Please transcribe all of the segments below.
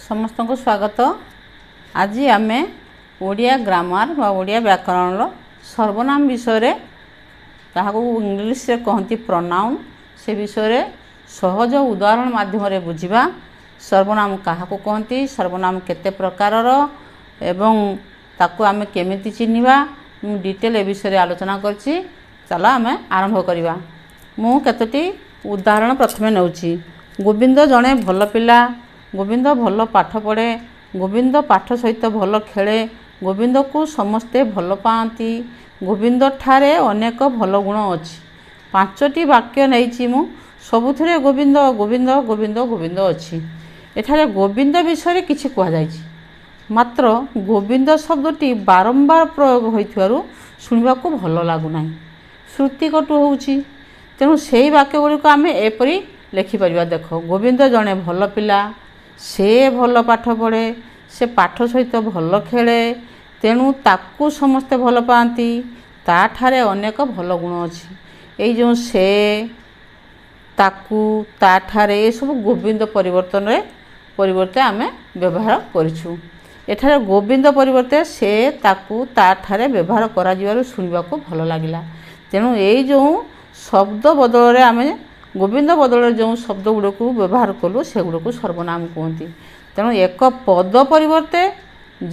ସମସ୍ତଙ୍କୁ ସ୍ୱାଗତ। ଆଜି ଆମେ ଓଡ଼ିଆ ଗ୍ରାମାର ବା ଓଡ଼ିଆ ବ୍ୟାକରଣର ସର୍ବନାମ ବିଷୟରେ, ତାହାକୁ ଇଂଲିଶରେ କହନ୍ତି ପ୍ରନାଉନ୍, ସେ ବିଷୟରେ ସହଜ ଉଦାହରଣ ମାଧ୍ୟମରେ ବୁଝିବା। ସର୍ବନାମ କାହାକୁ କହନ୍ତି, ସର୍ବନାମ କେତେ ପ୍ରକାରର ଏବଂ ତାକୁ ଆମେ କେମିତି ଚିହ୍ନିବା, ମୁଁ ଡିଟେଲ୍ ଏ ବିଷୟରେ ଆଲୋଚନା କରିଛି। ଚାଲ ଆମେ ଆରମ୍ଭ କରିବା। ମୁଁ କେତୋଟି ଉଦାହରଣ ପ୍ରଥମେ ନେଉଛି। ଗୋବିନ୍ଦ ଜଣେ ଭଲ ପିଲା। ଗୋବିନ୍ଦ ଭଲ ପାଠ ପଢ଼େ। ଗୋବିନ୍ଦ ପାଠ ସହିତ ଭଲ ଖେଳେ। ଗୋବିନ୍ଦକୁ ସମସ୍ତେ ଭଲ ପାଆନ୍ତି। ଗୋବିନ୍ଦଠାରେ ଅନେକ ଭଲ ଗୁଣ ଅଛି। ପାଞ୍ଚଟି ବାକ୍ୟ ନେଇଛି ମୁଁ, ସବୁଥିରେ ଗୋବିନ୍ଦ, ଗୋବିନ୍ଦ, ଗୋବିନ୍ଦ, ଗୋବିନ୍ଦ ଅଛି। ଏଠାରେ ଗୋବିନ୍ଦ ବିଷୟରେ କିଛି କୁହାଯାଇଛି, ମାତ୍ର ଗୋବିନ୍ଦ ଶବ୍ଦଟି ବାରମ୍ବାର ପ୍ରୟୋଗ ହୋଇଥିବାରୁ ଶୁଣିବାକୁ ଭଲ ଲାଗୁନାହିଁ, ଶ୍ରୁତିକଟୁ ହେଉଛି। ତେଣୁ ସେଇ ବାକ୍ୟ ଗୁଡ଼ିକୁ ଆମେ ଏପରି ଲେଖିପାରିବା। ଦେଖ, ଗୋବିନ୍ଦ ଜଣେ ଭଲ ପିଲା, ସେ ଭଲ ପାଠ ପଢ଼େ, ସେ ପାଠ ସହିତ ଭଲ ଖେଳେ, ତେଣୁ ତାକୁ ସମସ୍ତେ ଭଲ ପାଆନ୍ତି, ତା'ଠାରେ ଅନେକ ଭଲ ଗୁଣ ଅଛି। ଏଇ ଯେଉଁ ସେ, ତାକୁ, ତା'ଠାରେ, ଏସବୁ ଗୋବିନ୍ଦ ପରିବର୍ତ୍ତନରେ ପରିବର୍ତ୍ତେ ଆମେ ବ୍ୟବହାର କରିଛୁ। ଏଠାରେ ଗୋବିନ୍ଦ ପରିବର୍ତ୍ତେ ସେ, ତାକୁ, ତା'ଠାରେ ବ୍ୟବହାର କରାଯିବାରୁ ଶୁଣିବାକୁ ଭଲ ଲାଗିଲା। ତେଣୁ ଏଇ ଯେଉଁ ଶବ୍ଦ ବଦଳରେ ଆମେ ଗୋବିନ୍ଦ ବଦଳରେ ଯେଉଁ ଶବ୍ଦ ଗୁଡ଼ିକୁ ବ୍ୟବହାର କଲୁ, ସେଗୁଡ଼ିକୁ ସର୍ବନାମ କୁହନ୍ତି। ତେଣୁ ଏକ ପଦ ପରିବର୍ତ୍ତେ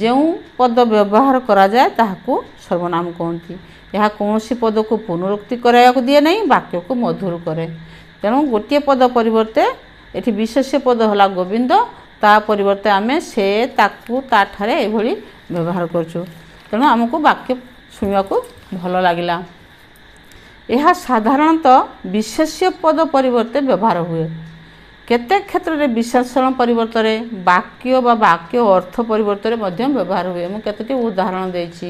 ଯେଉଁ ପଦ ବ୍ୟବହାର କରାଯାଏ, ତାହାକୁ ସର୍ବନାମ କୁହନ୍ତି। ଏହା କୌଣସି ପଦକୁ ପୁନରୁକ୍ତି କରାଇବାକୁ ଦିଏ ନାହିଁ, ବାକ୍ୟକୁ ମଧୁର କରେ। ତେଣୁ ଗୋଟିଏ ପଦ ପରିବର୍ତ୍ତେ, ଏଠି ବିଶେଷ୍ୟ ପଦ ହେଲା ଗୋବିନ୍ଦ, ତା ପରିବର୍ତ୍ତେ ଆମେ ସେ, ତାକୁ, ତା'ଠାରେ ଏଭଳି ବ୍ୟବହାର କରୁଛୁ। ତେଣୁ ଆମକୁ ବାକ୍ୟ ଶୁଣିବାକୁ ଭଲ ଲାଗିଲା। ଏହା ସାଧାରଣତଃ ବିଶେଷ୍ୟ ପଦ ପରିବର୍ତ୍ତେ ବ୍ୟବହାର ହୁଏ। କେତେ କ୍ଷେତ୍ରରେ ବିଶେଷଣ ପରିବର୍ତ୍ତରେ, ବାକ୍ୟ ବା ବାକ୍ୟ ଅର୍ଥ ପରିବର୍ତ୍ତରେ ମଧ୍ୟ ବ୍ୟବହାର ହୁଏ। ମୁଁ କେତୋଟି ଉଦାହରଣ ଦେଇଛି,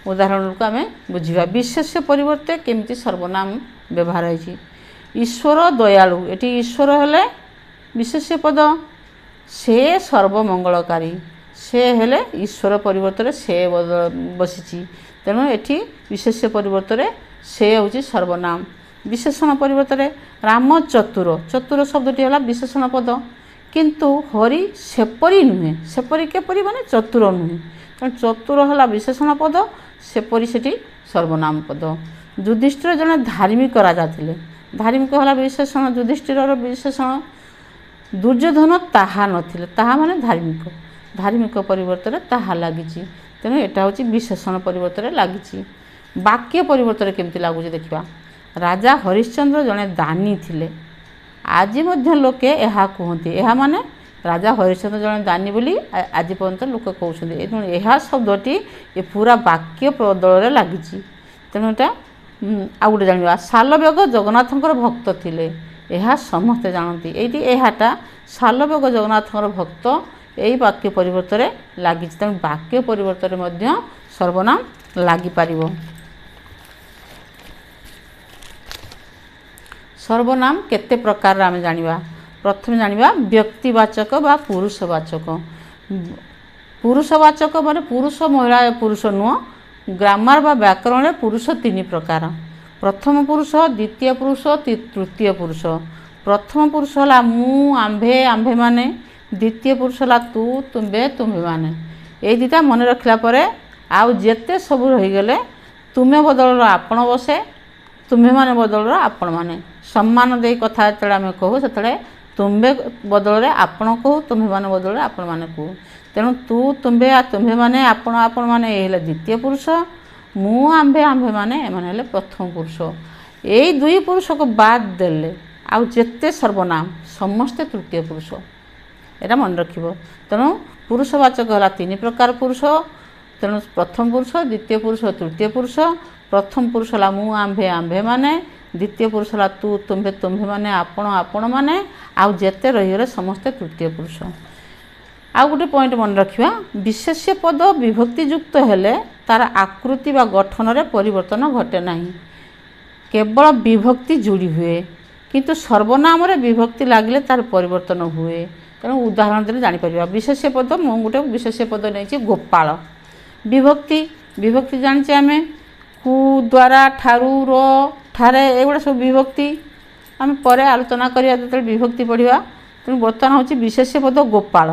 ଉଦାହରଣକୁ ଆମେ ବୁଝିବା ବିଶେଷ୍ୟ ପରିବର୍ତ୍ତେ କେମିତି ସର୍ବନାମ ବ୍ୟବହାର ହେଇଛି। ଈଶ୍ୱର ଦୟାଳୁ, ଏଠି ଈଶ୍ୱର ହେଲେ ବିଶେଷ୍ୟ ପଦ। ସେ ସର୍ବମଙ୍ଗଳକାରୀ, ସେ ହେଲେ ଈଶ୍ୱର ପରିବର୍ତ୍ତରେ ସେ ବସିଛି। ତେଣୁ ଏଠି ବିଶେଷ୍ୟ ପରିବର୍ତ୍ତରେ ସେ ହେଉଛି ସର୍ବନାମ। ବିଶେଷଣ ପରିବର୍ତ୍ତରେ ରାମ ଚତୁର, ଚତୁର ଶବ୍ଦଟି ହେଲା ବିଶେଷଣ ପଦ, କିନ୍ତୁ ହରି ସେପରି ନୁହେଁ। ସେପରି କେପରି ମାନେ ଚତୁର ନୁହେଁ। ତେଣୁ ଚତୁର ହେଲା ବିଶେଷଣ ପଦ, ସେପରି ସେଠି ସର୍ବନାମ ପଦ। ଯୁଧିଷ୍ଠିର ଜଣେ ଧାର୍ମିକ ରାଜା ଥିଲେ, ଧାର୍ମିକ ହେଲା ବିଶେଷଣ, ଯୁଧିଷ୍ଠିରର ବିଶେଷଣ। ଦୁର୍ଯ୍ୟୋଧନ ତାହା ନଥିଲେ, ତାହା ମାନେ ଧାର୍ମିକ, ଧାର୍ମିକ ପରିବର୍ତ୍ତରେ ତାହା ଲାଗିଛି। ତେଣୁ ଏଇଟା ହେଉଛି ବିଶେଷଣ ପରିବର୍ତ୍ତରେ ଲାଗିଛି। ବାକ୍ୟ ପରିବର୍ତ୍ତରେ କେମିତି ଲାଗୁଛି ଦେଖିବା। ରାଜା ହରିଶ୍ଚନ୍ଦ୍ର ଜଣେ ଦାନୀ ଥିଲେ, ଆଜି ମଧ୍ୟ ଲୋକେ ଏହା କୁହନ୍ତି। ଏହା ମାନେ ରାଜା ହରିଶ୍ଚନ୍ଦ୍ର ଜଣେ ଦାନୀ ବୋଲି ଆଜି ପର୍ଯ୍ୟନ୍ତ ଲୋକ କହୁଛନ୍ତି। ତେଣୁ ଏହା ଶବ୍ଦଟି ଏ ପୁରା ବାକ୍ୟ ବଦଳରେ ଲାଗିଛି। ତେଣୁ ଏଇଟା ଆଉ ଗୋଟେ ଜାଣିବା। ସାଲବେଗ ଜଗନ୍ନାଥଙ୍କର ଭକ୍ତ ଥିଲେ, ଏହା ସମସ୍ତେ ଜାଣନ୍ତି। ଏଇଠି ଏହାଟା ସାଲବେଗ ଜଗନ୍ନାଥଙ୍କର ଭକ୍ତ, ଏଇ ବାକ୍ୟ ପରିବର୍ତ୍ତରେ ଲାଗିଛି। ତେଣୁ ବାକ୍ୟ ପରିବର୍ତ୍ତରେ ମଧ୍ୟ ସର୍ବନାମ ଲାଗିପାରିବ। ସର୍ବନାମ କେତେ ପ୍ରକାରର ଆମେ ଜାଣିବା। ପ୍ରଥମେ ଜାଣିବା ବ୍ୟକ୍ତିବାଚକ ବା ପୁରୁଷବାଚକ। ପୁରୁଷବାଚକ ମାନେ ପୁରୁଷ ମହିଳା ପୁରୁଷ ନୁହଁ, ଗ୍ରାମାର ବା ବ୍ୟାକରଣରେ ପୁରୁଷ ତିନି ପ୍ରକାର: ପ୍ରଥମ ପୁରୁଷ, ଦ୍ୱିତୀୟ ପୁରୁଷ, ତୃତୀୟ ପୁରୁଷ। ପ୍ରଥମ ପୁରୁଷ ହେଲା ମୁଁ, ଆମ୍ଭେ, ଆମ୍ଭେମାନେ। ଦ୍ୱିତୀୟ ପୁରୁଷ ହେଲା ତୁ, ତୁମ୍ଭେ, ତୁମ୍ଭେମାନେ। ଏଇ ଦୁଇଟା ମନେ ରଖିଲା ପରେ ଆଉ ଯେତେ ସବୁ ରହିଗଲେ, ତୁମେ ବଦଳର ଆପଣ ବସେ, ତୁମ୍ଭେମାନେ ବଦଳର ଆପଣମାନେ। ସମ୍ମାନ ଦେଇ କଥା ଯେତେବେଳେ ଆମେ କହୁ, ସେତେବେଳେ ତୁମ୍ଭେ ବଦଳରେ ଆପଣ କହୁ, ତୁମ୍ଭେମାନେ ବଦଳରେ ଆପଣମାନେ କହୁ। ତେଣୁ ତୁ, ତୁମ୍ଭେ ଆଉ ତୁମ୍ଭେମାନେ, ଆପଣ, ଆପଣମାନେ, ଏ ହେଲେ ଦ୍ୱିତୀୟ ପୁରୁଷ। ମୁଁ, ଆମ୍ଭେ, ଆମ୍ଭେମାନେ, ଏମାନେ ହେଲେ ପ୍ରଥମ ପୁରୁଷ। ଏଇ ଦୁଇ ପୁରୁଷକୁ ବାଦ ଦେଲେ ଆଉ ଯେତେ ସର୍ବନାମ ସମସ୍ତେ ତୃତୀୟ ପୁରୁଷ, ଏଇଟା ମନେ ରଖିବ। ତେଣୁ ପୁରୁଷବାଚକ ହେଲା ତିନି ପ୍ରକାର ପୁରୁଷ। ତେଣୁ ପ୍ରଥମ ପୁରୁଷ, ଦ୍ୱିତୀୟ ପୁରୁଷ, ତୃତୀୟ ପୁରୁଷ। ପ୍ରଥମ ପୁରୁଷ ହେଲା ମୁଁ, ଆମ୍ଭେ, ଆମ୍ଭେମାନେ। ଦ୍ୱିତୀୟ ପୁରୁଷ ହେଲା ତୁ, ତୁମ୍ଭେ, ତୁମ୍ଭେମାନେ, ଆପଣ, ଆପଣମାନେ। ଆଉ ଯେତେ ରହିଗଲେ ସମସ୍ତେ ତୃତୀୟ ପୁରୁଷ। ଆଉ ଗୋଟେ ପଏଣ୍ଟ ମନେ ରଖିବା, ବିଶେଷ୍ୟ ପଦ ବିଭକ୍ତିଯୁକ୍ତ ହେଲେ ତାର ଆକୃତି ବା ଗଠନରେ ପରିବର୍ତ୍ତନ ଘଟେ ନାହିଁ, କେବଳ ବିଭକ୍ତି ଯୋଡ଼ି ହୁଏ। କିନ୍ତୁ ସର୍ବନାମରେ ବିଭକ୍ତି ଲାଗିଲେ ତାର ପରିବର୍ତ୍ତନ ହୁଏ। ତେଣୁ ଉଦାହରଣ ଦେଲେ ଜାଣିପାରିବା। ବିଶେଷ୍ୟ ପଦ, ମୁଁ ଗୋଟେ ବିଶେଷ୍ୟ ପଦ ନେଇଛି ଗୋପାଳ। ବିଭକ୍ତି, ବିଭକ୍ତି ଜାଣିଛେ ଆମେ, କୁ, ଦ୍ୱାରା, ଠାରୁ, ର, ଠାରେ, ଏଗୁଡ଼ା ସବୁ ବିଭକ୍ତି। ଆମେ ପରେ ଆଲୋଚନା କରିବା ଯେତେବେଳେ ବିଭକ୍ତି ପଢ଼ିବା। ତେଣୁ ବର୍ତ୍ତମାନ ହେଉଛି ବିଶେଷ୍ୟ ପଦ ଗୋପାଳ।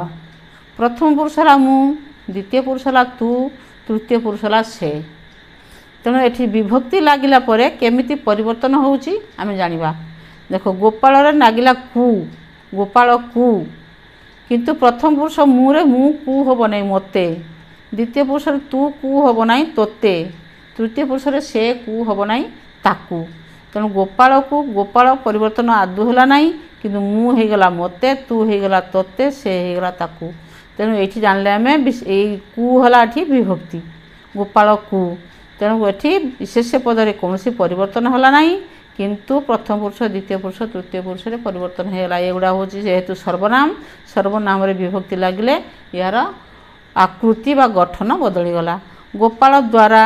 ପ୍ରଥମ ପୁରୁଷ ହେଲା ମୁଁ, ଦ୍ୱିତୀୟ ପୁରୁଷ ହେଲା ତୁ, ତୃତୀୟ ପୁରୁଷ ହେଲା ସେ। ତେଣୁ ଏଠି ବିଭକ୍ତି ଲାଗିଲା ପରେ କେମିତି ପରିବର୍ତ୍ତନ ହେଉଛି ଆମେ ଜାଣିବା। ଦେଖ, ଗୋପାଳରେ ଲାଗିଲା କୁ, ଗୋପାଳ କୁ, କିନ୍ତୁ ପ୍ରଥମ ପୁରୁଷ ମୁଁରେ ମୁଁ କୁ ହେବ ନାହିଁ, ମୋତେ। ଦ୍ୱିତୀୟ ପୁରୁଷରେ ତୁ କୁ ହେବ ନାହିଁ, ତୋତେ। ତୃତୀୟ ପୁରୁଷରେ ସେ କୁ ହେବ ନାହିଁ, ତାକୁ। ତେଣୁ ଗୋପାଳକୁ ଗୋପାଳ ପରିବର୍ତ୍ତନ ଆଦୌ ହେଲା ନାହିଁ, କିନ୍ତୁ ମୁଁ ହେଇଗଲା ମୋତେ, ତୁ ହେଇଗଲା ତୋତେ, ସେ ହେଇଗଲା ତାକୁ। ତେଣୁ ଏଇଠି ଜାଣିଲେ ଆମେ ଏଇ କୁ ହେଲା ଏଠି ବିଭକ୍ତି, ଗୋପାଳ କୁ। ତେଣୁ ଏଠି ବିଶେଷ୍ୟ ପଦରେ କୌଣସି ପରିବର୍ତ୍ତନ ହେଲା ନାହିଁ, କିନ୍ତୁ ପ୍ରଥମ ପୁରୁଷ, ଦ୍ୱିତୀୟ ପୁରୁଷ, ତୃତୀୟ ପୁରୁଷରେ ପରିବର୍ତ୍ତନ ହେଇଗଲା। ଏଗୁଡ଼ା ହେଉଛି ଯେହେତୁ ସର୍ବନାମ, ସର୍ବନାମରେ ବିଭକ୍ତି ଲାଗିଲେ ଏହାର ଆକୃତି ବା ଗଠନ ବଦଳିଗଲା। ଗୋପାଳ ଦ୍ୱାରା,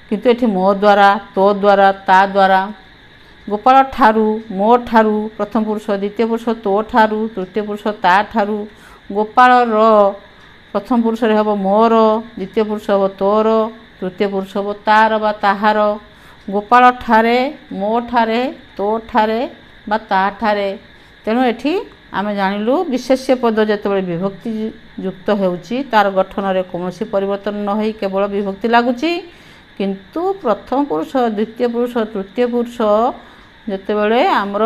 କିନ୍ତୁ ଏଠି ମୋ ଦ୍ୱାରା, ତୋ ଦ୍ୱାରା, ତା ଦ୍ୱାରା। ଗୋପାଳ ଠାରୁ, ମୋ ଠାରୁ ପ୍ରଥମ ପୁରୁଷ, ଦ୍ୱିତୀୟ ପୁରୁଷ ତୋ ଠାରୁ, ତୃତୀୟ ପୁରୁଷ ତା ଠାରୁ। ଗୋପାଳର ପ୍ରଥମ ପୁରୁଷରେ ହେବ ମୋର, ଦ୍ୱିତୀୟ ପୁରୁଷ ହେବ ତୋର, ତୃତୀୟ ପୁରୁଷ ହେବ ତାର ବା ତାହାର। ଗୋପାଳ ଠାରେ, ମୋ ଠାରେ, ତୋ ଠାରେ ବା ତା ଠାରେ। ତେଣୁ ଏଠି ଆମେ ଜାଣିଲୁ ବିଶେଷ୍ୟ ପଦ ଯେତେବେଳେ ବିଭକ୍ତି ଯୁକ୍ତ ହେଉଛି ତାର ଗଠନରେ କୌଣସି ପରିବର୍ତ୍ତନ ନ ହୋଇ କେବଳ ବିଭକ୍ତି ଲାଗୁଛି, କିନ୍ତୁ ପ୍ରଥମ ପୁରୁଷ, ଦ୍ୱିତୀୟ ପୁରୁଷ, ତୃତୀୟ ପୁରୁଷ ଯେତେବେଳେ ଆମର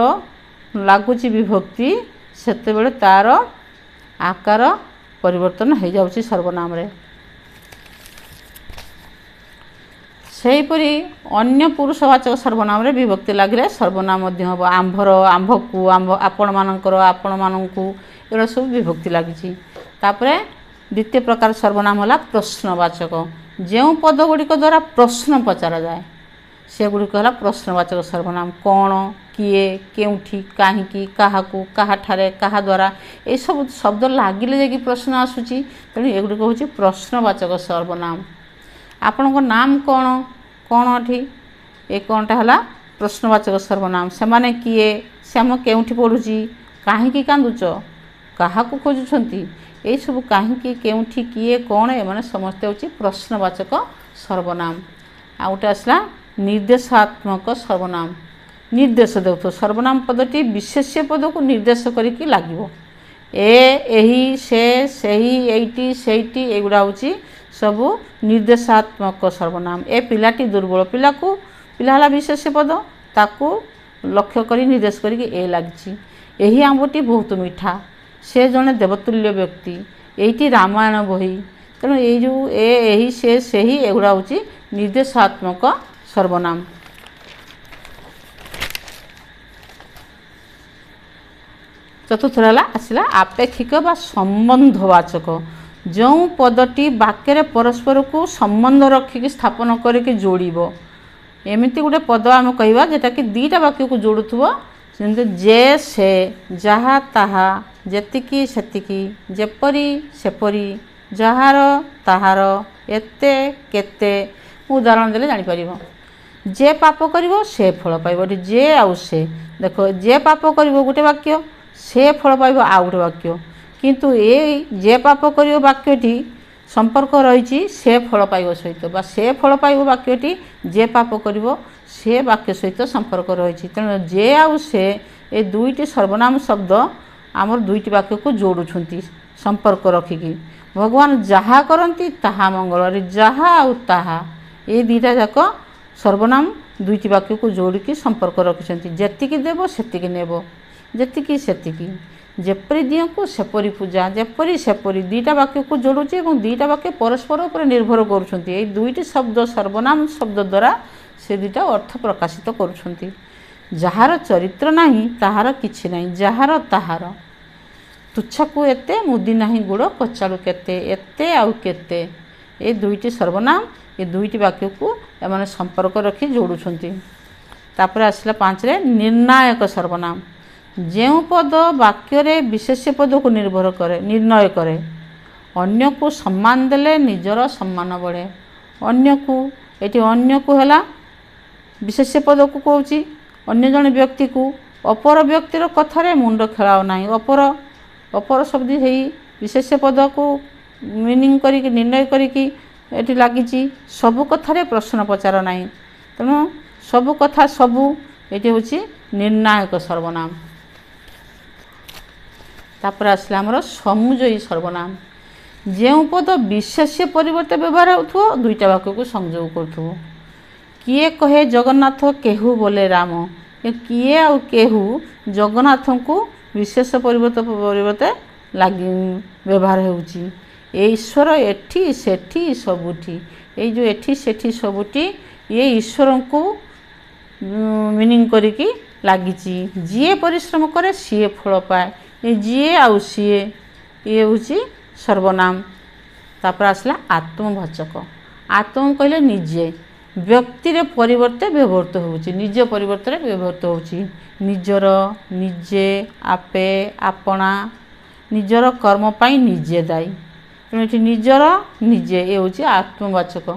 ଲାଗୁଛି ବିଭକ୍ତି ସେତେବେଳେ ତାର ଆକାର ପରିବର୍ତ୍ତନ ହେଇଯାଉଛି ସର୍ବନାମରେ। ସେହିପରି ଅନ୍ୟ ପୁରୁଷବାଚକ ସର୍ବନାମରେ ବିଭକ୍ତି ଲାଗିଲେ ସର୍ବନାମ ମଧ୍ୟ ହେବ। ଆମ୍ଭର, ଆମ୍ଭକୁ, ଆମ୍ଭ, ଆପଣମାନଙ୍କର, ଆପଣମାନଙ୍କୁ, ଏଗୁଡ଼ା ସବୁ ବିଭକ୍ତି ଲାଗିଛି। ତାପରେ ଦ୍ୱିତୀୟ ପ୍ରକାର ସର୍ବନାମ ହେଲା ପ୍ରଶ୍ନବାଚକ। ଯେଉଁ ପଦ ଗୁଡ଼ିକ ଦ୍ୱାରା ପ୍ରଶ୍ନ ପଚରାଯାଏ ସେଗୁଡ଼ିକ ହେଲା ପ୍ରଶ୍ନବାଚକ ସର୍ବନାମ। କ'ଣ, କିଏ, କେଉଁଠି, କାହିଁକି, କାହାକୁ, କାହାଠାରେ, କାହା ଦ୍ୱାରା, ଏସବୁ ଶବ୍ଦ ଲାଗିଲେ ଯାଇକି ପ୍ରଶ୍ନ ଆସୁଛି। ତେଣୁ ଏଗୁଡ଼ିକ ହେଉଛି ପ୍ରଶ୍ନବାଚକ ସର୍ବନାମ। ଆପଣଙ୍କ ନାମ କ'ଣ, କ'ଣ ଏଠି ଏ କ'ଣଟା ହେଲା ପ୍ରଶ୍ନବାଚକ ସର୍ବନାମ। ସେମାନେ କିଏ, ଶ୍ୟାମ କେଉଁଠି ପଢ଼ୁଛି, କାହିଁକି କାନ୍ଦୁଛ, କାହାକୁ ଖୋଜୁଛନ୍ତି, ଏଇସବୁ କାହିଁକି, କେଉଁଠି, କିଏ, କ'ଣ, ଏମାନେ ସମସ୍ତେ ହେଉଛି ପ୍ରଶ୍ନବାଚକ ସର୍ବନାମ। ଆଉ ଗୋଟେ ଆସିଲା ନିର୍ଦ୍ଦେଶାତ୍ମକ ସର୍ବନାମ। ନିର୍ଦ୍ଦେଶ ଦେଉଥିବ ସର୍ବନାମ ପଦଟି ବିଶେଷ୍ୟ ପଦକୁ ନିର୍ଦ୍ଦେଶ କରିକି ଲାଗିବ। ଏ, ଏହି, ସେ, ସେହି, ଏଇଟି, ସେଇଟି, ଏଗୁଡ଼ା ହେଉଛି ସବୁ ନିର୍ଦ୍ଦେଶାତ୍ମକ ସର୍ବନାମ। ଏ ପିଲାଟି ଦୁର୍ବଳ, ପିଲାକୁ, ପିଲା ହେଲା ବିଶେଷ୍ୟ ପଦ, ତାକୁ ଲକ୍ଷ୍ୟ କରି ନିର୍ଦ୍ଦେଶ କରିକି ଏ ଲାଗିଛି। ଏହି ଆମ୍ବଟି ବହୁତ ମିଠା, ସେ ଜଣେ ଦେବତୁଲ୍ୟ ବ୍ୟକ୍ତି, ଏଇଟି ରାମାୟଣ ବହି। ତେଣୁ ଏଇ ଯେଉଁ ଏ, ଏହି, ସେ, ସେହି, ଏଗୁଡ଼ା ହେଉଛି ନିର୍ଦ୍ଦେଶାତ୍ମକ ସର୍ବନାମ। ଚତୁର୍ଥରେ ହେଲା ଆସିଲା ଆପେକ୍ଷିକ ବା ସମ୍ବନ୍ଧବାଚକ। ଯେଉଁ ପଦଟି ବାକ୍ୟରେ ପରସ୍ପରକୁ ସମ୍ବନ୍ଧ ରଖିକି ସ୍ଥାପନ କରିକି ଯୋଡ଼ିବ, ଏମିତି ଗୋଟେ ପଦ ଆମେ କହିବା ଯେଉଁଟାକି ଦୁଇଟା ବାକ୍ୟକୁ ଯୋଡ଼ୁଥିବ। ଯେମିତି ଯେ, ସେ, ଯାହା, ତାହା, ଯେତିକି, ସେତିକି, ଯେପରି, ସେପରି, ଯାହାର, ତାହାର, ଏତେ, କେତେ। ମୁଁ ଉଦାହରଣ ଦେଲେ ଜାଣିପାରିବ। ଯେ ପାପ କରିବ ସେ ଫଳ ପାଇବ। ଏଠି ଯେ ଆଉ ସେ, ଦେଖ, ଯେ ପାପ କରିବ ଗୋଟେ ବାକ୍ୟ, ସେ ଫଳ ପାଇବ ଆଉ ଗୋଟେ ବାକ୍ୟ, କିନ୍ତୁ ଏଇ ଯେ ପାପ କରିବ ବାକ୍ୟଟି ସମ୍ପର୍କ ରହିଛି ସେ ଫଳ ପାଇବ ସହିତ, ବା ସେ ଫଳ ପାଇବ ବାକ୍ୟଟି ଯେ ପାପ କରିବ ସେ ବାକ୍ୟ ସହିତ ସମ୍ପର୍କ ରହିଛି। ତେଣୁ ଯେ ଆଉ ସେ ଏ ଦୁଇଟି ସର୍ବନାମ ଶବ୍ଦ ଆମର ଦୁଇଟି ବାକ୍ୟକୁ ଯୋଡ଼ୁଛନ୍ତି ସମ୍ପର୍କ ରଖିକି। ଭଗବାନ ଯାହା କରନ୍ତି ତାହା ମଙ୍ଗଳରେ, ଯାହା ଆଉ ତାହା ଏ ଦୁଇଟା ଯାକ ସର୍ବନାମ ଦୁଇଟି ବାକ୍ୟକୁ ଯୋଡ଼ିକି ସମ୍ପର୍କ ରଖିଛନ୍ତି। ଯେତିକି ଦେବ ସେତିକି ନେବ, ଯେତିକି ସେତିକି, ଯେପରି ଦିଅଙ୍କୁ ସେପରି ପୂଜା, ଯେପରି ସେପରି, ଦୁଇଟା ବାକ୍ୟକୁ ଯୋଡ଼ୁଛି ଏବଂ ଦୁଇଟା ବାକ୍ୟ ପରସ୍ପର ଉପରେ ନିର୍ଭର କରୁଛନ୍ତି। ଏଇ ଦୁଇଟି ଶବ୍ଦ ସର୍ବନାମ ଶବ୍ଦ ଦ୍ୱାରା ସେ ଦୁଇଟା ଅର୍ଥ ପ୍ରକାଶିତ କରୁଛନ୍ତି। ଯାହାର ଚରିତ୍ର ନାହିଁ ତାହାର କିଛି ନାହିଁ, ଯାହାର ତାହାର। ତୁଚ୍ଛାକୁ ଏତେ ମୁଦି ନାହିଁ ଗୁଡ଼ କଚାଳୁ କେତେ, ଏତେ ଆଉ କେତେ, ଏ ଦୁଇଟି ସର୍ବନାମ ଏ ଦୁଇଟି ବାକ୍ୟକୁ ଏମାନେ ସମ୍ପର୍କ ରଖି ଯୋଡ଼ୁଛନ୍ତି। ତାପରେ ଆସିଲା 5ରେ ନିର୍ଣ୍ଣାୟକ ସର୍ବନାମ। ଯେଉଁ ପଦ ବାକ୍ୟରେ ବିଶେଷ୍ୟ ପଦକୁ ନିର୍ଭର କରେ, ନିର୍ଣ୍ଣୟ କରେ। ଅନ୍ୟକୁ ସମ୍ମାନ ଦେଲେ ନିଜର ସମ୍ମାନ ବଢ଼େ। ଅନ୍ୟକୁ, ଏଠି ଅନ୍ୟକୁ ହେଲା ବିଶେଷ୍ୟ ପଦକୁ କହୁଛି, ଅନ୍ୟ ଜଣେ ବ୍ୟକ୍ତିକୁ। ଅପର ବ୍ୟକ୍ତିର କଥାରେ ମୁଣ୍ଡ ଖେଳାଅ ନାହିଁ। ଅପର, ଅପର ଶବ୍ଦ ହେଇ ବିଶେଷ୍ୟ ପଦକୁ ମିନିଂ କରିକି ନିର୍ଣ୍ଣୟ କରିକି ଏଠି ଲାଗିଛି। ସବୁ କଥାରେ ପ୍ରଶ୍ନ ପଚାର ନାହିଁ। ତେଣୁ ସବୁ କଥା ସବୁ ଏଠି ହେଉଛି ନିର୍ଣ୍ଣାୟକ ସର୍ବନାମ। ତାପରେ ଆସିଲା ଆମର ସମୁଜୟୀ ସର୍ବନାମ। ଯେଉଁ ପଦ ବିଶେଷ୍ୟ ପରିବର୍ତ୍ତେ ବ୍ୟବହାର ହେଉଥିବ, ଦୁଇଟା ବାକ୍ୟକୁ ସଂଯୋଗ କରୁଥିବ। କିଏ କହେ ଜଗନ୍ନାଥ, କେହୁ ବୋଲେ ରାମ। ଏ କିଏ ଆଉ କେହୁ ଜଗନ୍ନାଥଙ୍କୁ ବିଶେଷ ପରିବର୍ତ୍ତେ ଲାଗି ବ୍ୟବହାର ହେଉଛି। ଈଶ୍ୱର ଏଠି ସେଠି ସବୁଠି। ଏଇ ଯେଉଁ ଏଠି ସେଠି ସବୁଠି, ଇଏ ଈଶ୍ୱରଙ୍କୁ ମିନିଂ କରିକି ଲାଗିଛି। ଯିଏ ପରିଶ୍ରମ କରେ ସିଏ ଫଳ ପାଏ। ଏ ଯିଏ ଆଉ ସିଏ, ଇଏ ହେଉଛି ସର୍ବନାମ। ତାପରେ ଆସିଲା ଆତ୍ମବାଚକ। ଆତ୍ମ କହିଲେ ନିଜେ, ବ୍ୟକ୍ତିରେ ପରିବର୍ତ୍ତେ ବ୍ୟବହୃତ ହେଉଛି, ନିଜ ପରିବର୍ତ୍ତରେ ବ୍ୟବହୃତ ହେଉଛି। ନିଜର, ନିଜେ, ଆପେ, ଆପଣା। ନିଜର କର୍ମ ପାଇଁ ନିଜେ ଦାୟୀ। ତେଣୁ ଏଠି ନିଜର, ନିଜେ, ଏ ହେଉଛି ଆତ୍ମବାଚକ।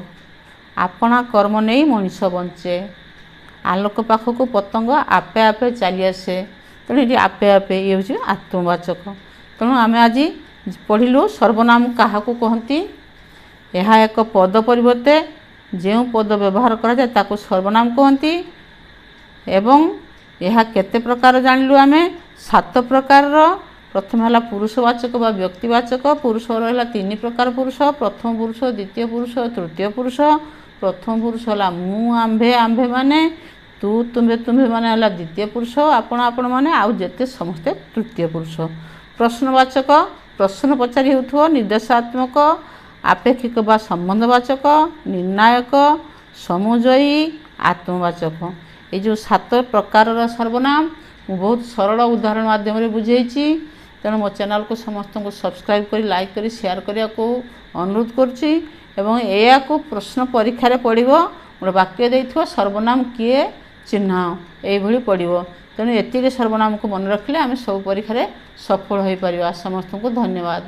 ଆପଣା କର୍ମ ନେଇ ମଣିଷ ବଞ୍ଚେ। ଆଲୋକ ପାଖକୁ ପତଙ୍ଗ ଆପେ ଆପେ ଚାଲି ଆସେ। ତେଣୁ ଏଠି ଆପେ ଆପେ, ଇଏ ହେଉଛି ଆତ୍ମବାଚକ। ତେଣୁ ଆମେ ଆଜି ପଢ଼ିଲୁ ସର୍ବନାମ କାହାକୁ କହନ୍ତି। ଏହା ଏକ ପଦ ପରିବର୍ତ୍ତେ ଯେଉଁ ପଦ ବ୍ୟବହାର କରାଯାଏ, ତାକୁ ସର୍ବନାମ କୁହନ୍ତି। ଏବଂ ଏହା କେତେ ପ୍ରକାର ଜାଣିଲୁ ଆମେ? 7 ପ୍ରକାରର। ପ୍ରଥମ ହେଲା ପୁରୁଷବାଚକ ବା ବ୍ୟକ୍ତିବାଚକ। ପୁରୁଷର ହେଲା ତିନି ପ୍ରକାର ପୁରୁଷ: ପ୍ରଥମ ପୁରୁଷ, ଦ୍ୱିତୀୟ ପୁରୁଷ, ତୃତୀୟ ପୁରୁଷ। ପ୍ରଥମ ପୁରୁଷ ହେଲା ମୁଁ, ଆମ୍ଭେ, ଆମ୍ଭେମାନେ। ତୁ, ତୁମ୍ଭେ, ତୁମ୍ଭେମାନେ ହେଲା ଦ୍ୱିତୀୟ ପୁରୁଷ। ଆପଣ, ଆପଣମାନେ, ଆଉ ଯେତେ ସମସ୍ତେ ତୃତୀୟ ପୁରୁଷ। ପ୍ରଶ୍ନବାଚକ, ପ୍ରଶ୍ନ ପଚାରି ହେଉଥିବ, ନିର୍ଦ୍ଦେଶାତ୍ମକ, ଆପେକ୍ଷିକ ବା ସମ୍ବନ୍ଧବାଚକ, ନିର୍ଣ୍ଣାୟକ, ସମୁଜୟୀ, ଆତ୍ମବାଚକ। ଏଇ ଯେଉଁ 7 ପ୍ରକାରର ସର୍ବନାମ ମୁଁ ବହୁତ ସରଳ ଉଦାହରଣ ମାଧ୍ୟମରେ ବୁଝେଇଛି। ତେଣୁ ମୋ ଚ୍ୟାନେଲକୁ ସମସ୍ତଙ୍କୁ ସବସ୍କ୍ରାଇବ୍ କରି, ଲାଇକ୍ କରି, ସେୟାର କରିବାକୁ ଅନୁରୋଧ କରୁଛି। ଏବଂ ଏହାକୁ ପ୍ରଶ୍ନ ପରୀକ୍ଷାରେ ପଡ଼ିବ। ଗୋଟେ ବାକ୍ୟ ଦେଇଥିବ, ସର୍ବନାମ କିଏ ଚିହ୍ନ, ଏଇଭଳି ପଡ଼ିବ। ତେଣୁ ଏତିକି ସର୍ବନାମକୁ ମନେ ରଖିଲେ ଆମେ ସବୁ ପରୀକ୍ଷାରେ ସଫଳ ହୋଇପାରିବା। ସମସ୍ତଙ୍କୁ ଧନ୍ୟବାଦ।